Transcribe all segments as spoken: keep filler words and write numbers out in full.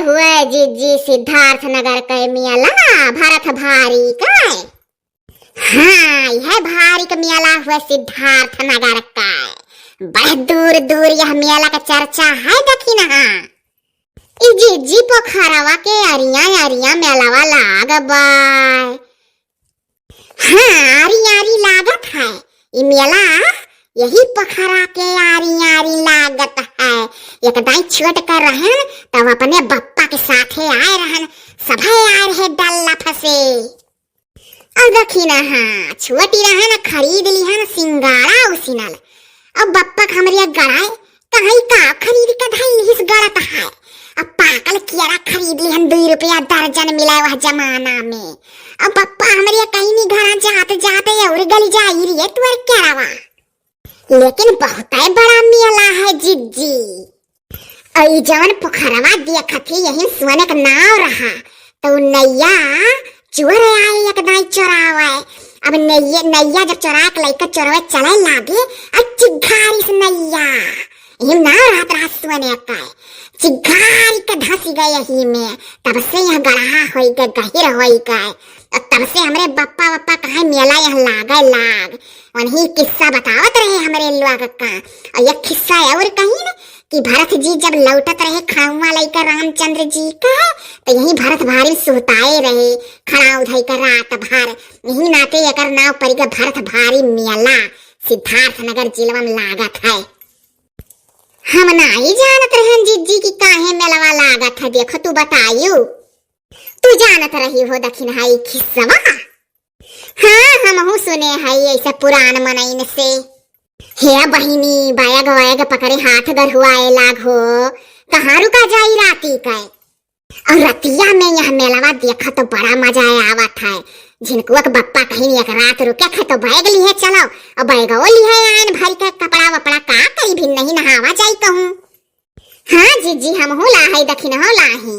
हुए जिज्जी सिद्धार्थ नगर के मेला भरत भारी के। हाँ, यह भारी के मेला हुए सिद्धार्थ नगर के। बड़े दूर दूर यह मेला का चर्चा है, देखी ना। हाँ, ई जिज्जी पोखरवा के अरिया अरिया मेलवा लाग बाय। हाँ, आरी आरी लागत है। ई मेला यही पोखरा के आरी आरी लागत है। एक दाई छोट कर रहन, तब अपने बप्पा के साथे आए रहन, सभे आए रहे डल्ला फंसे। और देखी ना, हाँ, छोटी रहन, खरीद लिहन सिंगाड़ा उसिनल। अब बप्पा के हमरे गड़ाए, कहीं का खरीद के धइल हिस गड़त है। अब पाकल केरा खरीद लिहन, दुई रुपया दर्जन मिला वह जमाना में। अब बप्पा हमरे कहीं नहीं घरा जात जात और गल जाई रे तुअर केरवा। लेकिन बहुते बड़ा मेला है जिज्जी। और ई जवन पोखरवा देखत ही, यही सोने का नाव रहा, तो नैया चोर आए एक दाई चोरावे। अब नैया, नैया जब चोरा के लइका चोरवे चले लागे, आ चिघारी से नैया, यही नाव रहत रहा सोने का, चिघारी के धंसी गए यही में। तब से यह गड़हा होई गए, गहिर होई गए। और तब से हमरे बप्पा बप्पा कहे मेला यह लागे लाग। वही किस्सा बतावत रहे हमरे लोग का। और यह किस्सा और कहीं न कि भरत जी जब लौटत रहे खड़ाउआ लइका रामचंद्र जी का, तो यही भरत भारी सुहताए रहे खड़ाऊ धई का रात भर। यही नाते एकर नाव पड़ गया भरत भारी मेला, सिद्धार्थ नगर जिलवा में लागत है। हम नाई जानत रहन जिज्जी कि काहे मेलवा लागत है, देखो तू बतायू। तू जानत रही हो दखिनहा ई खिस्सवा? हाँ, हमहू सुने हई ऐसे पुरान मनइन से। हे बहिनी, बैग वैग पकड़े हाथ गढ़ुआए लाग हो, कहाँ रुका जाई राती के? और रतिया में यह मेलवा देखा तो बड़ा मजा आवत है। झिनकुआ के बप्पा कहीं एक रात रुके थे तो बैग लिहे चलो, और बैगो लिहे आयन भर के कपड़ा वपड़ा का करी भी नहीं नहावा जाई कहूँ। हाँ जिज्जी, हमहू लाही दखिनहो लाही।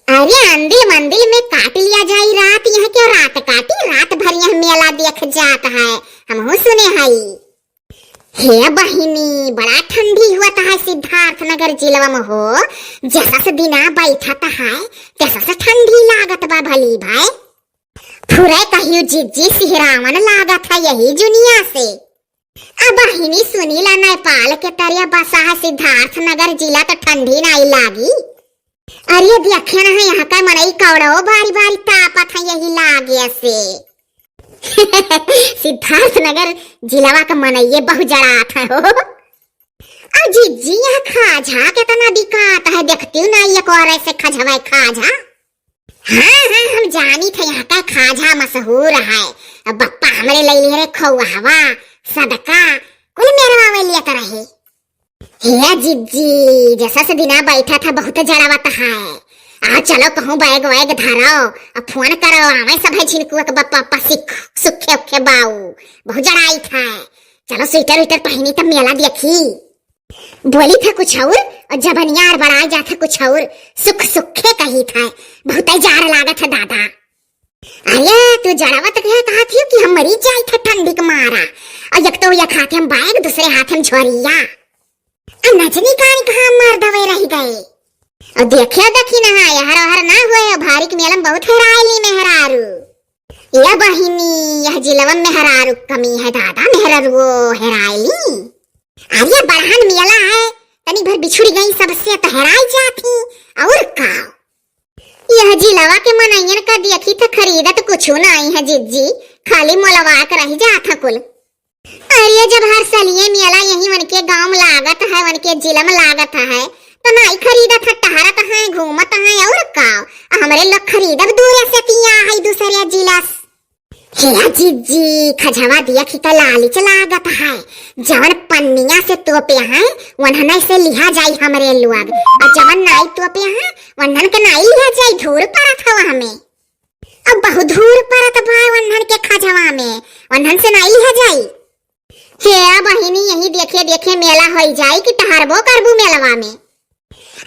अरे अंदिल मंदिल में काट लिया जाई रात, यहाँ क्यों रात काटी, रात भर यहाँ मेला देख जात है, हमहू सुने हई। हे बहिनी, बड़ा ठंडी हुआ था सिद्धार्थ नगर जिलवा में हो, जसस दिना बैठत है तसस ठंडी लागत बा भली भाई। फुरे कहियो जिज्जी सिहरावन लागत है यही जुनिया से। अब बहिनी सुनीला नेपाल के तरिया बसा है सिद्धार्थ नगर जिला तो ठंडी नाई लागी। अरे देखिए ना यहाँ का मनई कौड़ो बारी बारी तापत है यही लागे से। सिद्धार्थ नगर जिलवा का मनइये बहु जड़ात है हो। और जिज्जी यहाँ खाजा कितना बिकात है, देखती हूँ ना ये कोरे से खजवाए खाजा। हाँ, हाँ, हम जानी थे यहाँ का खाजा मशहूर है। अब बप्पा हमरे ले लिए रे खोहवा, सदका, कुल मेरवा वे लिया तो रहे। हे जिज्जी, जसस दिना बैठा था बहुत जड़ावत है। आ चलो कहूँ बैग वैग धरो, अब फोन करो, आवे सब है झिनकुआ के बप्पा बप्पा सिख, सुखे उखे बाऊ, बहुत जड़ाई था। चलो स्वेटर उइटर पहनी तब मेला देखी। बोली था कुछ और, और जबनिया और बड़ाई जा था कुछ और, सुख सुखे कही था, बहुत ही जार लागत है दादा। अरे तू जड़ावत कहे कहा थी कि हम मरी जाई था ठंडी के मारा, और एक तो एक हाथ हम बैग दूसरे हाथ हम झोरिया। अब नचनी कान कहाँ मर दवे रह गए। और देखियो देखी ना, यहाँ हर हर ना हुए, भारी के मेला में बहुत हेरायली मेहरारू। या बहिनी, यह जिलवा में मेहरारू कमी है दादा, मेहरारू हेरायली। अरे बड़हन मेला है, तनी भर बिछुड़ गई सबसे तो हेराई जाती। और का, यह जिलवा के मनइयन का देखी तो खरीदत कुछ नाई है जिज्जी, खाली मोलवा के रह जात है कुल। अरे जब हर सलिए मेला यही उनके गांव में लागत है, उनके जिला में लागत है, तो नाई खरीदत है, टहरत है, घूमत है और का। आ हमरे लोग खरीदब दूर से किया है दूसरे जिला से। हे जिज्जी, खजवा देखी त लालिच लागत है। जवन पन्निया से तोपे हैं, वन्हने से लिहा जाई हमरे लोग। और जवन नाई तोपे हैं, वन्हन के नाई लिहा जाई, धूर परत हवा हमें। अब बहुत धूर परत बा वन्हन के खजवा में, वन्हन से नाई लिहा जाई। हे बहिनी, यही देखे देखे मेला होई जाई कि टहरबो करबू मेलवा में।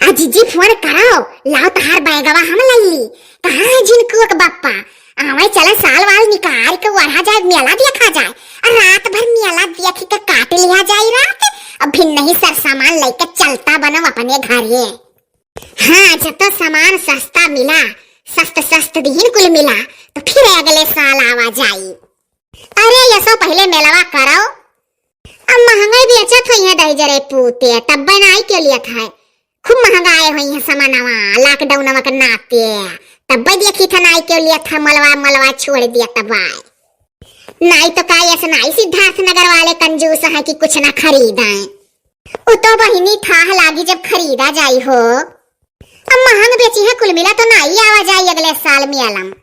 आ जिज्जी फोन कराओ, लाओ तहार बैगवा हम लई ली। कहाँ है झिनकुआ के बप्पा? आवे चले साल वाल निकाल के ओढ़ा जाए, मेला देखा जाए। आ रात भर मेला देख के काट लिया जाए रात। अब फिर नहीं सर सामान लेके चलता बनम अपने घरे। हाँ, जब तो सामान सस्ता मिला, सस्त सस्त दिहिन कुल मिला, तो फिर अगले साल आवा जाई। अरे, यसो पहिले मेलवा करो। अब महंगाई बेचत होइहैं दहिजरे पूते, तब्बे नाई के लियत है। खूब महंगाई होइहैं सामानवा, lockdownवा के नाते। तब्बे देखित है नाई के लियत है, मलवा, मलवा छोड़ दिया तब्बे। नाई तो का यस नाई सिद्धार्थ नगर वाले कंजूस हैं कि कुछ ना खरीदें। उ तो बहिनी थाह लागी जब खरीदा जाई हो। अब महंग बेचिहैं कुल मिला तो नाई आवा जाई अगले साल मेलम।